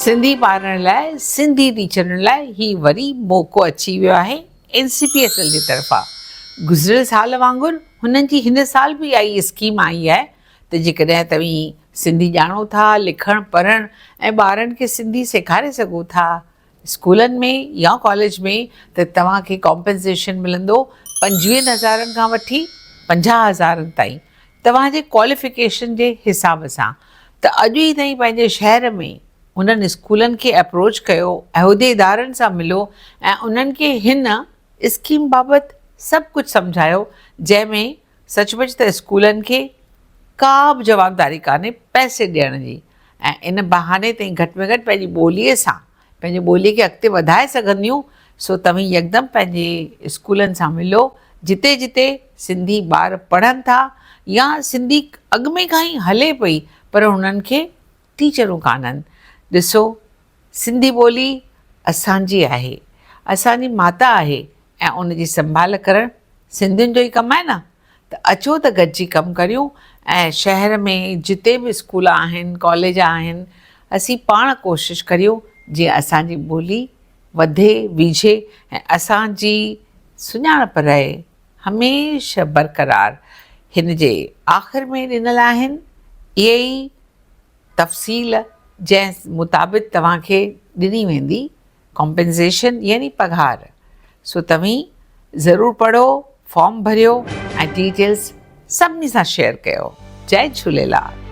سنڌي ٻارن لاء سنڌي ٽيچرن لاء هي وري موقعو اچي ويو آهي N C P S L جي طرفان گذريل سال وانگر هنن جي هن سال به اها ئي اسڪيم آئي آهي ته جيڪڏهن توهين سنڌي ڄاڻو ٿا لکڻ پڙهڻ ۽ ٻارن کي سنڌي سيکاري سگهو ٿا اسڪولن ۾ يا ڪاليج ۾ ته توهان کي ڪامپنسيشن ملندو پنجويهن هزارن کان وٺي پنجاهه هزارن تائين توهان جي ڪواليفڪيشن جي حساب سان ته اڄ ئي تائين پنهنجي شهر ۾ انهن اسڪولن کي اپروچ ڪيو عهديدارن سان ملو ۽ انهن کي هن اسڪيم بابت سڀ ڪجهه سمجهايو جنهن ۾ سچ پچ ته اسڪولن کي ڪا به جوابداري ڪانهي پئسي ڏيڻ جي ۽ ان بهاني تائين گهٽ ۾ گهٽ پنهنجي ٻوليء سان پنهنجي ٻوليء کي اڳتي وڌائي سگهنديون سو توهين يڪدم پنهنجي اسڪولن سان ملو جتي جتي سنڌي ٻار پڙهن ٿا يا سنڌي اڳ ۾ کان ئي هلي پئي پر انهن کي ٽيچرون ڪانهن ڏسو سنڌي ٻولي اسان جي آهي، اسان جي ماتا آهي ۽ ان جي سنڀال ڪرڻ سنڌين جو ئي ڪم آهي نه ته اچو ته گڏجي ڪم ڪريون ۽ شهر ۾ جتي به اسڪول آهن، ڪاليج آهن اسين پاڻ ڪوشش ڪريون جيئن اسان جي ٻولي وڌي ويجهي ۽ اسان جي سڃاڻپ رهي هميشه برقرار. هن جي آخر ۾ ڏنل آهن اهي ئي تفصيل جنهن مطابق توهان کي ڏني ويندي ڪمپنسيشن يعني پگهار سو توهين ضرور پڙهو فارم ڀريو ۽ ڊيٽيلز سڀني سان شيئر ڪيو جئي جهوليلال.